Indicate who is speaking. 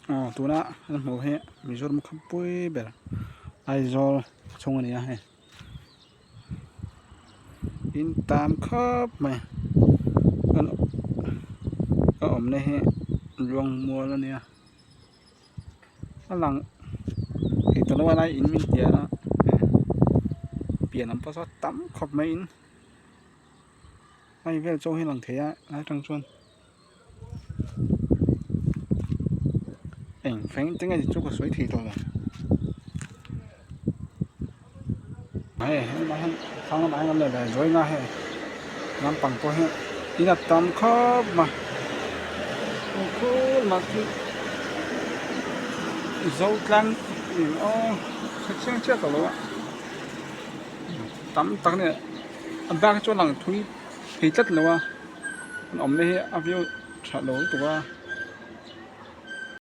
Speaker 1: Aw tuna kan hmuh hi Mizoram khawpui ber Aizawl chhung a ni a hei in tam khawp mai a awmna hi Luangmual a nia a lang thei ta lo a lai in min hnial a pian lam pawh saw tam khawp mai in hei vel chaw hi a lang thei a lai atang chuan. Eng feng te nge chu ka sawi thei tawh lo hei helai hian thlang lamah hian an la ve zuai nga hei lampang pawh hi in a tam khawp mai khur mah chu zo tlang in aw hre chiang chiah tawh lo a tam tak a ni a bak hi chu a lang thui thei tlat lo a. An awmna hi a view tha lo lutuk a.